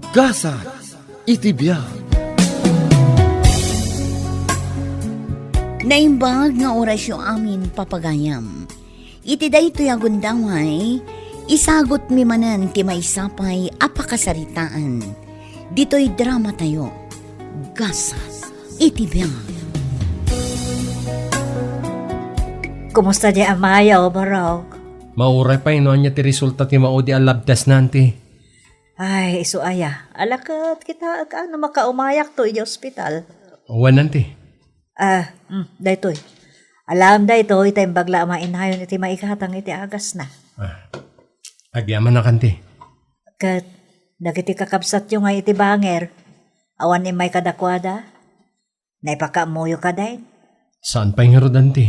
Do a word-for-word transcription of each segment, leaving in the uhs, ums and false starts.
Gasat iti biag. Naimbag nga orasyo amin, papagayam. Iti daytoy a gundaway, isagutmi manen ti maysa pay a pakasaritaan. Ditoy dramatayo, Gasat iti biag. Kumusta di amayo, Borok? Mauray pay no ania ti resulta ti maudi a lab test na, anti. Ay, isu aya. Ala ket kitaek a no makaumayakto iti ospital. Wen, anti. Ah, mm, daytoy. Alam daytoy, ta imbag la a mainayon iti maigatang iti agasna. Ah, agyamanak, anti. Ket dagiti kakabsatyo nga iti bangir, awan immay kadakuada? Naipakaammoyo kadi? Saan pay ngarud, anti.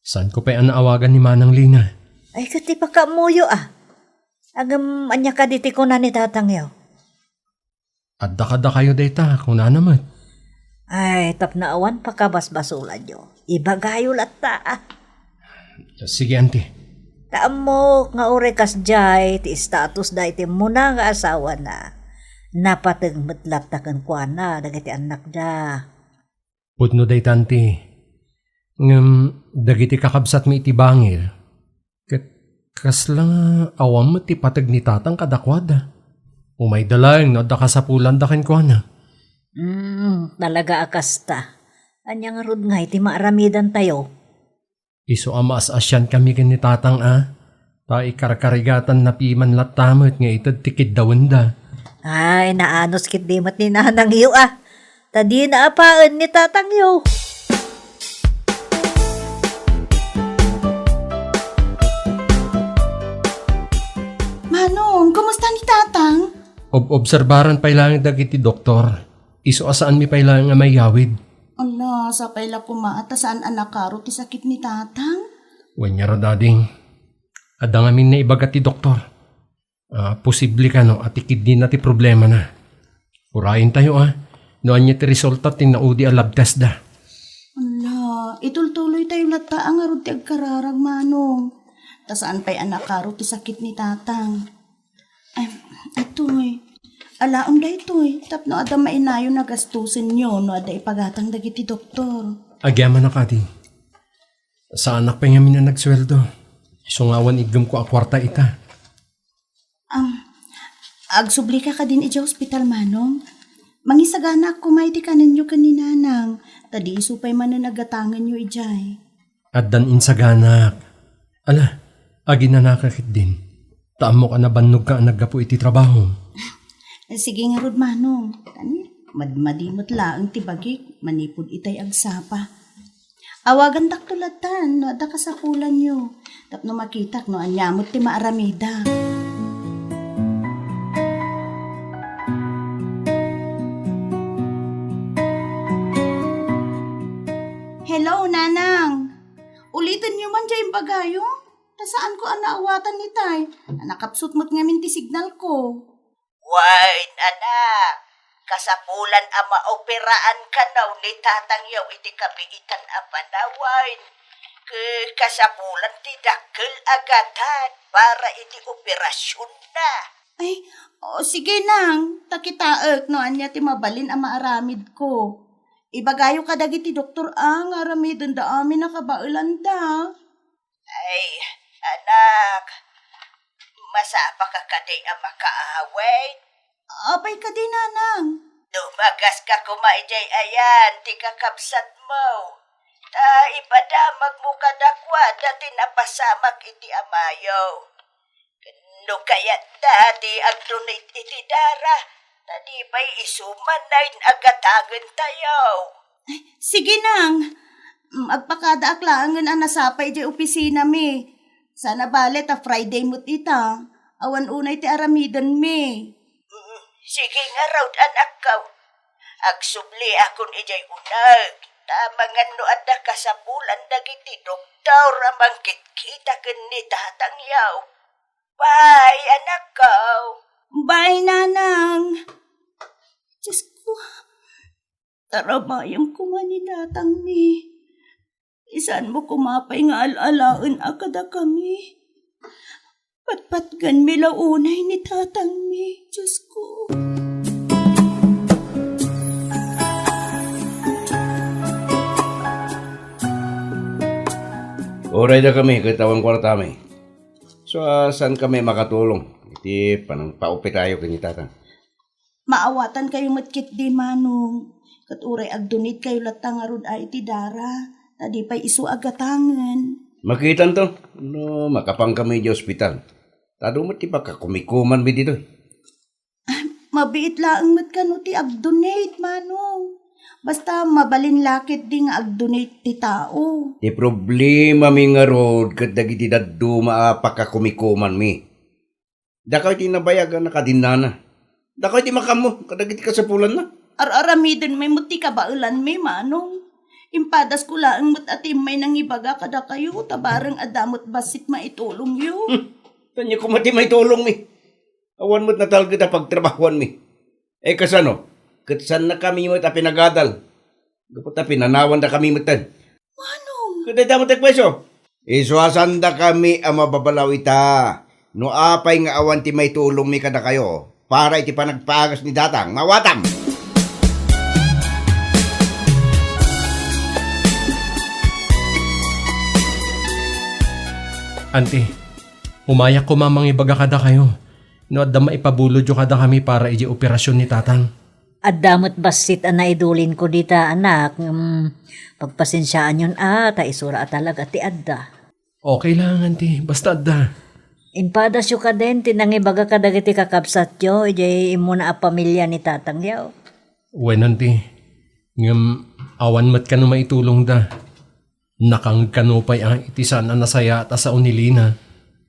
Saanko pay a naawagan ni Manang Lina. Ay, ket ipakaammoyo, a. Ngem ania kadi ti kuna ni tatangyo? Adda kadakayo dayta, kunana met. Ay, tapno awan pakabasbasolanyo. Ibagayo latta, a. Sige, anti. Ta ammok nga uray kasdiay ti status da iti immuna nga asawana, napateg met latta kenkuana dagiti annakda. Pudno dayta, anti. Ngem dagiti kakabsatmi iti bangir, ket kasla nga awan met ti pateg ni tatang kadakuada. Umayda laeng no adda kasapulanda kenkuana. Mm, talaga a kasta. Ania ngarud ngay ti maaramidantayo? Isu a maas-asiankami ken ni tatang, a, ta ikarkarigatanna piman latta met nga ited ti kiddawenda. Ay, naanus ketdi met ni nanangyo, a. Ta dina apaen ni tatangyo. Manong, kumusta ni tatang? Ob-obserbaran pay laeng dagiti doktor. Isu a saanmi pay laeng a maiyawid. Ala, sapay la koma ta saan a nakaro ti sakit ni tatang? Wen ngarud, ading. Adda ngamin naibaga ti doktor. Ah, posible kano a ti kidney na ti problemana. Urayentayo, a, no ania ti resulta ti naudi a lab test da. Ala, itultuloytayo latta a ngarud ti agkararag, Manong. Ta saan pay a nakaro ti sakit ni tatang. Ay, atoy. Alaem daytoy, tapno adda mainayon a gastusenyo no adda ipagatang dagiti doktor. Agyamanak, adi. Saanak pay ngamin a nagsueldo. Isu nga awan iggemko a kuarta ita. Am, agsublika kadin idiay ospital, Manong? Mangisaganaak koma iti kanenyo ken ni Nanang, ta di isu pay manen a gatangenyo idiay. Addan insaganak. Ala, aginanaka ketdin. Ta ammok a nabannogka a naggapu iti trabahom. Sige ngarud, Manong. Kani, madmadi met laeng ti bagik manipud itay agsapa. Awagantakto lattan no adda kasapulanyo, tapno makitak no ania met ti maaramidak. Hello, Nanang. Ulitenyo man diay imbagayo? Ta saanko a naawatan itay. Nakapsut met ngamin ti signalko. Wen, anak, kasapulan a maoperaan kano ni tatangyo iti kabiitan a panawen. Ke-, kasapulan ti dakkel a gatad para iti operasionna. Ay, o, sige, Nang, ta kitaek no ania ti mabalin a maaramidko. Ibagayo kadagiti doktor a nga aramidenda amin a kabaelanda. Ay, anak, masapaka kadi a makaawid? Apay kadi, Nanang? Dumagaska koma idiay ayan ti kakabsatmo. Ta ipadamagmo kadakuada ti napasamak iti amayo. No kayatda ti agdonate iti dara, ta di pay isu manen a gatangentayo. Sige, Nang. Mm, agpakadaak laengen a nasapa idiay opisinami. Sana bale ta Friday met ita. Awan unay ti aramidenmi. Mm, sige ngarud, anakko. Agsubliakon idiay uneg. Ta amangan no adda kasapulan dagiti doktor a mangkitkita ken ni tatangyo. Bye, anakko. Bye, Nanang. Diyos ko, taramayem koma ni tatangmi. Isaanmo koma pay nga al-alaen a kadakami. Patpatgenmi la unay ni tatangmi, Diosko. Uray dakami ket awan kuartami. So, a, saan kami makatulong iti panangpaupitayo ken ni tatang? Maawatankayo met ketdi, Manong, ket uray agdonatekayo latta ngarud a iti dara, ta di pay isu a gatangen. Makitanto no makapankami iti ospital. Ta adu met ti pakakumikumanmi ditoy. Ah, mabiit laeng met kano ti agdonate, Manong. Basta mabalin la ketdi nga agdonate ti tao. Ti problemami ngarud ket dagiti dadduma a pakakumikumanmi. Dakayo ti nabayag a nakadinnana. Dakayo ti makammo kadagiti kasapulanna. Ar-aramiden met ti kabaelanmi, Manong. Impadasko laeng met a ti immay nangibaga kadakayo, ta bareng adda met bassit maitulongyo. Hmm. Ania koma ti maitulongmi? Awan met natalged a pagtrabahuanmi. Eh, kasano? Ket saannakami met a pinagadal. Gapu ta pinanawandakami metten. Manong! Ket dayta met ti pweso. Isu a saandakami a mababalaw ita. No apay nga awan ti maitulongmi kadakayo para iti panagpagas ni Tatang, maawatam! Anti, umayak koma mangibaga kadakayo no adda maipabulodyo kadakami para iti operasyon ni Tatang. Adda met bassit a naidulinko dita, anak. Ngem pagpasensiaanyon a, ta isura a talaga ti adda. Okay lang, Anti. Basta adda. Impadasyo kadin ti nangibaga kadagiti kakabsatyo, idiay immuna a pamilia ni tatangyo. Wen, Anti. Ngem awan met kano maitulongda. Nakangeg kano pay a iti saan a nasayaat a sao ni Lina.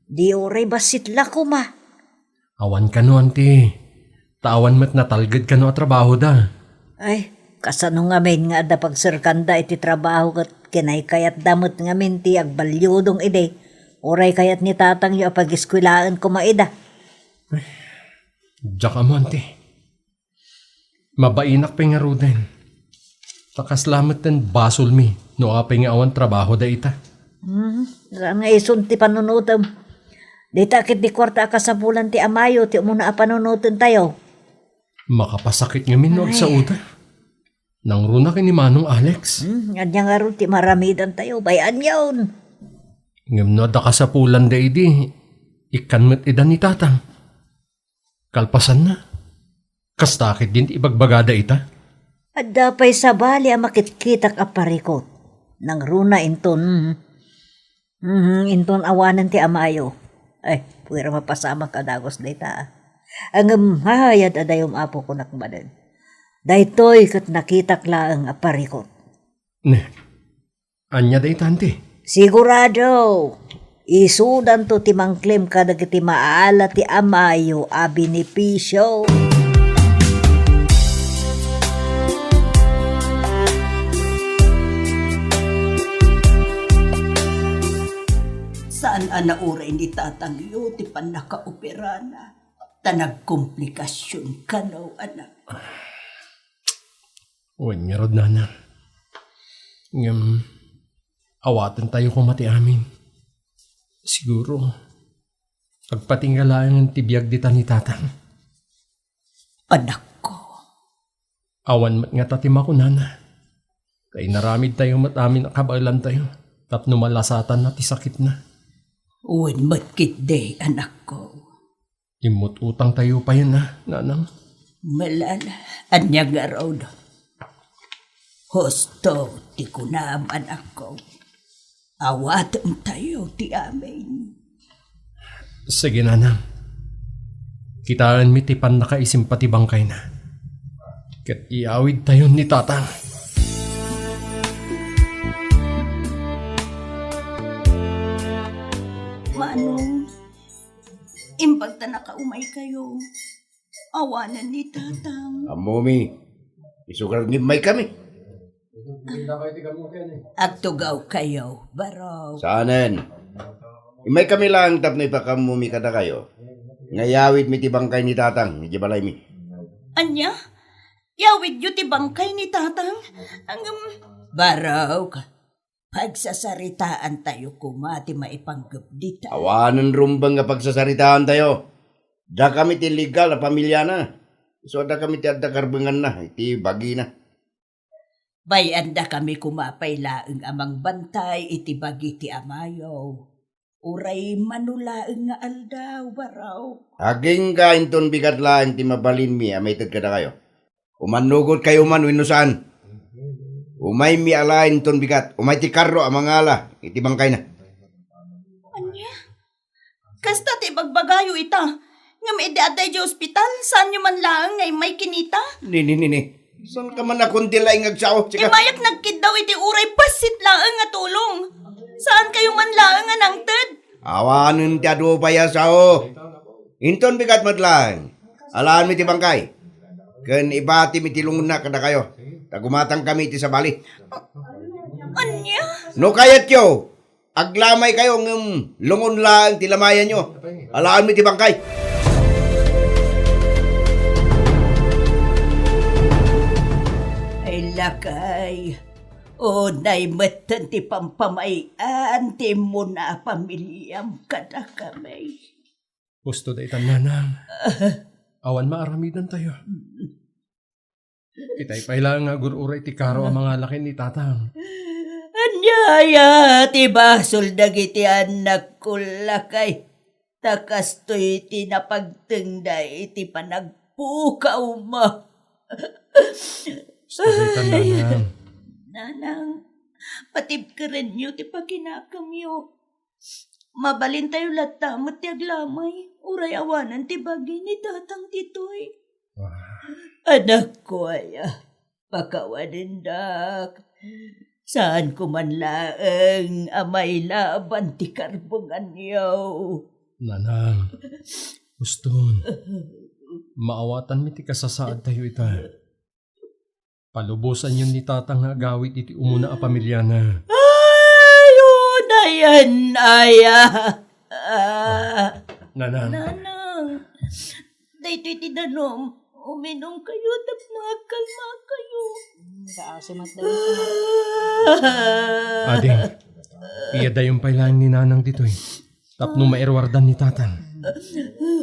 Di uray bassit la koma. Awan kano, Anti. Ta awan met natalged kano a trabahoda. Ay, kasano ngamin nga adda pagserkanda iti trabaho ket kinaykayatda met ngamin ti agbaliudong idi? Uray kayat ni tatangyo a pageskuelaen koma ida. Diak ammo, Anti. Mabainak pay ngaruden. Ta kasla met ti basolmi no apay nga awan trabahoda ita. Hmm, saan nga isun ti panunotem? Dayta ket di kuarta a kasapulan ti amayo ti umuna a panunotentayo. Makapasakit ngamin no Ay. agsaoda. Nangruna ken ni Manong Alex. Hmm, ania ngarud ti maramidantayo, bay-anyon. Ngem no adda kasapulanda idi, ikkan met ida ni Tatang. Kalpasanna, kasta ketdin ti ibagbagada ita? Adda pay sabali a makitkitak a parikut. Nangruna inton, mhm, inton awanen ti amayo. Ay, puwera mapasamak a dagus dayta, a. Ngem hayad a dayum, Apo, kunak manen. Daytoy ket nakitak laeng a parikut. Ne, Ania dayta, Anti? Sigurado! Isudanto ti mangklem kadagiti maala ti amayo a benepisio. Saan a nauray ni tatangyo ti pannakaoperana, ta nagkomplikasion kano, anak. Wen ngarud, Nana. Ngem, awatentayo koma ti amin. Siguro, agpatingga laengen ti biag dita ni Tatang. Anakko. Awan met ngata ti makunana. Ta inaramidtayo met amin a kabaelantayo tapno malasatanna ti sakitna. Wen met ketdi, anakko. Immut-utangtayo payen a, nanang. Malala, ania ngarud? Husto ti kunam, anakko. Awatentayo ti amin. Sige, nanang. Kitaenmi ti pannakaisimpa ti bangkayna. Ket iyawidtayon ni Tatang. Manong, imbag ta nakaumaykayo. Awanen ni Tatang. Ammomi, isu ngarud nga immaykami. Agtugawkayo, barok. Saanen. Immaykami laeng tapno ipakammomi kadakayo nga iyawidmi ti bangkay ni Tatang idiay balaymi. Ania? Iyawidyo ti bangkay ni Tatang? Ngem, barok. Pagsasaritaantayo koma ti maipanggep dita. Awanen rumbeng nga pagsasaritaantayo. Dakami ti legal a pamiliana. Isu a dakami ti adda karbenganna iti bagina. Bay-andakami koma pay laeng a mangbantay iti bagi ti amayo. Uray mano laeng nga aldaw, baro. Agingga inton bigat laeng ti mabalinmi a maited kadakayo. Umannugotkayo man wenno saan. Umaymi a laeng inton bigat, umay ti karro a mangala iti bangkayna. Ania? Kasta ti ibagbagayo ita. Ngem idi adda idiay ospital, saanyo man laeng nga immay kinita? Ni, ni, ni, ni. Saan ka man a kundi laeng agsao? Sika. Immayak nagkiddaw iti uray bassit laeng nga tulong. Saankayo man laeng a nangted? Awanen ti adu pay a sao. Inton bigat met laeng, alaanmi ti bangkay. Ken ibatimi ti lungonna kadakayo. Ta gumatangkami iti sabali. Ania? No kayatyo, aglamaykayo ngem lungon laeng ti lamayanyo. Alaanmi ti bangkay. Ay, lakay. Unay metten ti pampamay-an ti immuna a pamiliam kadakami. Husto daytan, nanang. Awan maaramidantayo. Itay pay laeng nga agur-uray ti karo a mangala ken ni tatang. Ania aya ti basol dagiti annakko, lakay? Ta kastoy ti napagtengda iti panagpukawmo. Husto daytan, nanang. Nanang, patibkerenyo ti pakinakemyo. Mabalintayo latta met ti aglamay, uray awanen ti bagi ni tatang ditoy. Ah. Anakko aya, pakawanendak. Saanko man laeng a mailaban ti karbenganyo. Nanang, huston. Maawatanmi ti kasasaadtayo ita. Palubosanyon ni tatang nga agawid iti umuna a pamiliana. Ay, unayen aya. Ah, nanang. Nanang, daytoy ti danum. Uminumkayo tapno agkalmakayo. Ading, iyadayon pay laeng ni nanang ditoy. Tapno mairuardan ni tatang.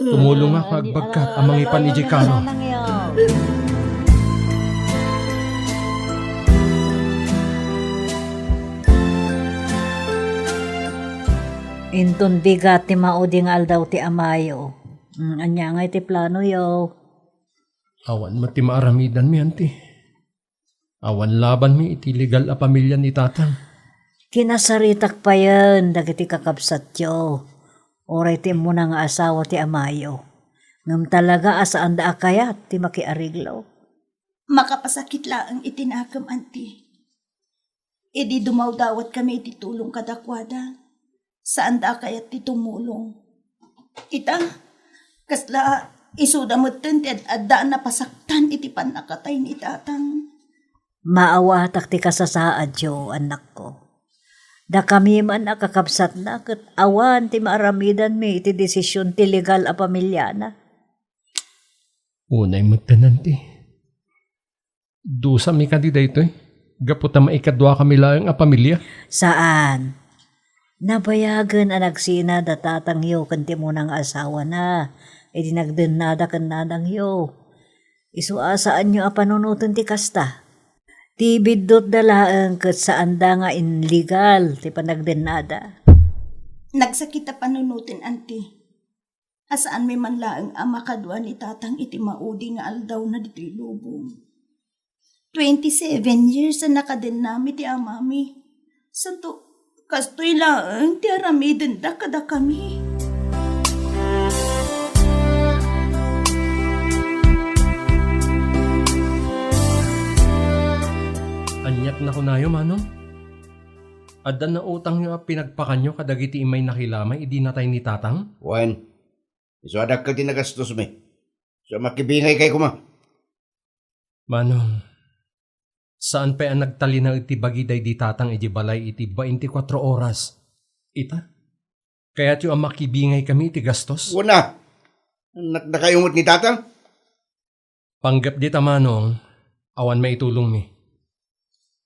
Tumulong nga agbagbagkat a mangipan idiay karo. Inton bigat ti maudi nga aldaw ti amayo. Mm, ania ngay ti planoyo? Awan met ti maaramidanmi, anti. Awan labanmi iti legal a pamilya ni tatang. Kinasaritak payen dagiti kakabsatyo, uray ti immuna nga asawa ti amayo. Ngem talaga a saanda a kayat ti makiariglo. Makapasakit laeng iti nakem, anti. Idi dumawdawatkami iti tulong kadakuada, saanda a kayat ti tumulong. Ita, kasla isuda metten ti ad-adda a napasaktan iti pannakatay ni tatang. Maawatak ti kasasaadyo, annakko. Dakami man a kakabsatna ket awan ti maaramidanmi iti desisyon ti legal a pamiliana. Unay metten, anti. Dusami kadi daytoy? Gapu ta maikaduakami laeng a pamilya? Saan. Nabayagen a nagsina da tatangyo ken ti immuna nga asawana idi nagdennada ken nanangyo. Isu a saanyo a panunoten ti kasta. Ti biddutda laeng ket saanda nga inlegal ti panagdennada. Nagsakit a panunoten, anti. A saanmi man laeng a makadua ni tatang iti maudi nga aldawna ditoy lubong. Twenty-seven years a nakadennami ti amami. Santo, kastoy laeng ti aramidenda kadakami. Aniak nakunayo, Manong? Adda nautangyo a pinagpakanyo kadagiti immay nakilamay idi natay ni tatang? Wen, isu a dakkel ti nagastosmi. Isu a makibingay kay koma. Manong, saan pay a nagtalinaed ti bagi daydi tatang iti balay iti bainti kuatro oras. Ita, kayatyo a makibingay kami iti gastos? Wen a, annakdakayo met ni tatang? Panggep dita, Manong, awan maitulongmi.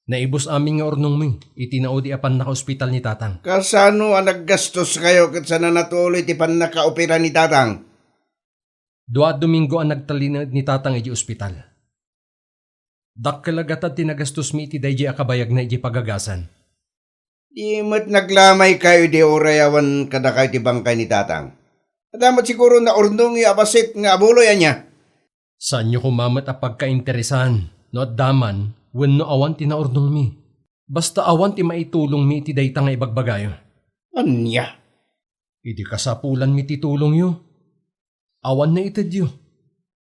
Naibus amin nga urnongmi iti naudi a pannakaospital ni Tatang. Kasano a naggastoskayo ket saan a natuloy ti pannakaopera ni Tatang? Dua a Domingo a nagtalinaed ni Tatang idiay ospital. Dakkel a gatad ti nagastosmi iti daydiay a kabayagna idiay pagagasan. Di met naglamaykayo idi uray awan kadakayo ti bangkay ni Tatang. Adda met siguro naurnongyo a bassit nga abuloy, ania? Saanyo koma met a pagkainteresan no adda man wenno awan ti naurnongmi. Basta awan ti maitulongmi iti dayta nga ibagbagayo. Ania? Idi kasapulanmi ti tulongyo, awan naitedyo.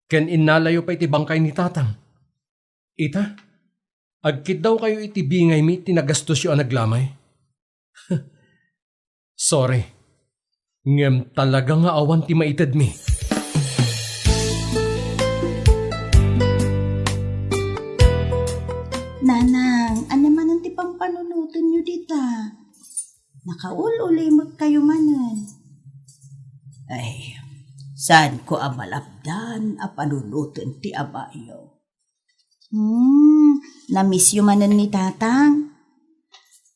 Ken innalayo pay ti bangkay ni Tatang. Ita, agkiddawkayo iti bingaymi ti nagastosyo a naglamay. Sorry. Ngem talaga nga awan ti maitedmi. Nanang, ania manen ti pampanunotenyo dita? Nakaul-ulimekkayo manen. Ay, saanko a malapdan a panunoten ti amayo. Hmm, namiss-yo manen ni Tatang?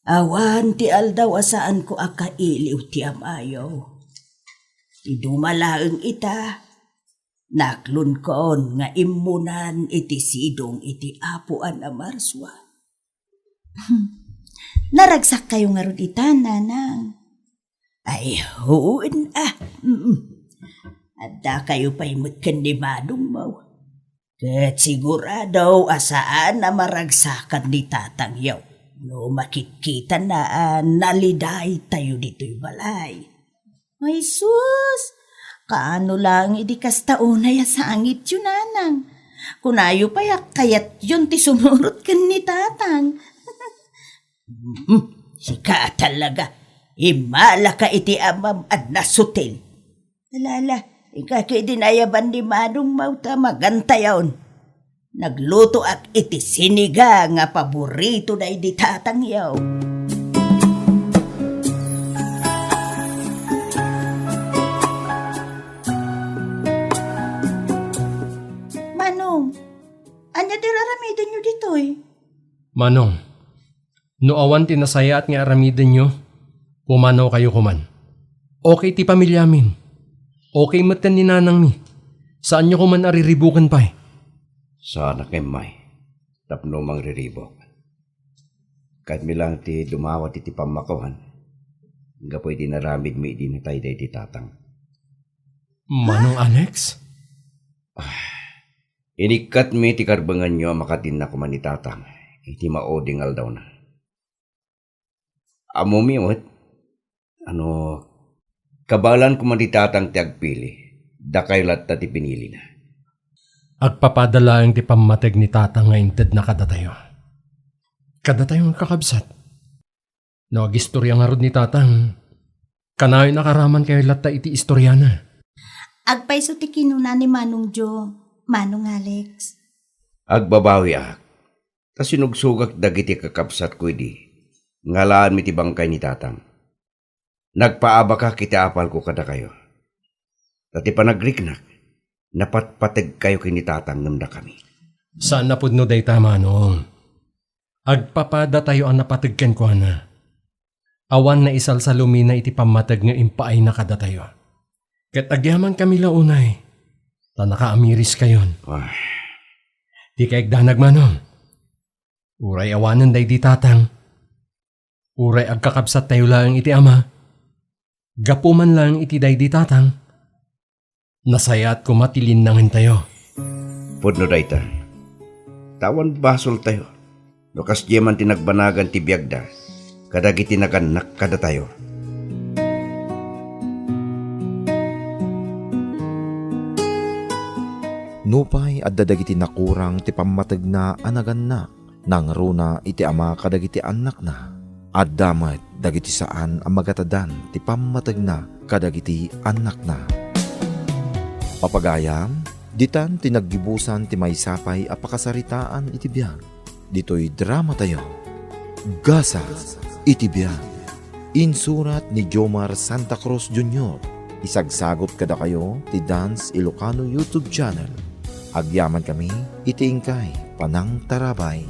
Awan ti aldaw a saanko a kailiw ti amayo. Ti duma laeng ita, naklonkon nga immunan iti sidong iti Apo a namarsua. Naragsakkayo ngarud ita, Nanang? Ay, wen a. Mm. Addakayo pay met ken ni Manongmo. Ket sigurado a saan a maragsakan ni Tatangyo no makitkitana a nalidaytayo ditoy balay. Ay, sus! Kaano laeng idi kasta unay a sangityo, Nanang? Kunayo pay a kayatyon ti sumurot ken ni Tatang. Hmm, sika talaga. Immalaka iti amam a nasutil. Ala, ala, inka ketdi nayaban ni Manongmo ta magantayon. Naglutoak iti sinigang a paborito daydi Tatangyo. Manong, ania ti ar-aramidenyo ditoy? Manong, no awan ti nasayaat nga aramidenyo, pumanawkayo koman. Okay ti pamiliamin. Okay met ken ni nanangmi. Saanyo koman a riribuken pay. Saanak nga immay tapno mangriribuk. Kayatmi laeng ti dumawat iti pammakuan gapu iti inaramidmi idi natay daydi Tatang. Manong Alex? Ah, inikkatmi ti karbenganyo a makadinna koma ni Tatang iti maudi nga aldawna. Ammomi met, ano, kabaelan koma ni Tatang ti agpili, dakayo latta ti pinilina. Agpapada laeng ti pammateg ni Tatang nga intedna kadatayo. Kadatayo nga kakabsat. No agistoria ngarud ni Tatang, kanayon a karamankayo latta iti istoriana. Agpayso ti kinuna ni Manong Jo, Manong Alex. Agbabawiak, ta sinugsugak dagiti kakabsatko idi, ngalaanmi ti bangkay ni Tatang. Nagpaabakak iti apalko kadakayo. Ta ti panagriknak, napatpategkayo ken ni Tatang ngem dakami. Saan a pudno dayta, Manong. Agpapadatayo a napateg kenkuana. Awan naisalsalumina iti pammateg nga impaayna kadatayo. Ket agyamankami la unay, ta nakaamiriskayon. Ah. Ti kaigdanag, Manong. Uray awanen daydi Tatang, uray agkakabsattayo laeng iti Ama, gapu man laeng iti daydi Tatang, nasayaat koma ti linnangentayo. Pudno dayta. Ta awan basoltayo no kasdiay man ti nagbanagan ti biagda kadagiti nagannak kadatayo. Nupay adda dagiti nakurang ti pammategna a nagannak, nangruna iti ama kadagiti annakna. Adda met dagiti saan a magatadan ti pammategna kadagiti annakna. Papagayam, ditan ti naggibusan ti maysa pay a pakasaritaan iti biag. Ditoy dramatayo, Gasat iti Biag. Insurat ni Jomar Santa Cruz Junior. Isagsagut kadakayo ti Dance Ilocano YouTube channel. Agyamankami iti inkay panangtarabay.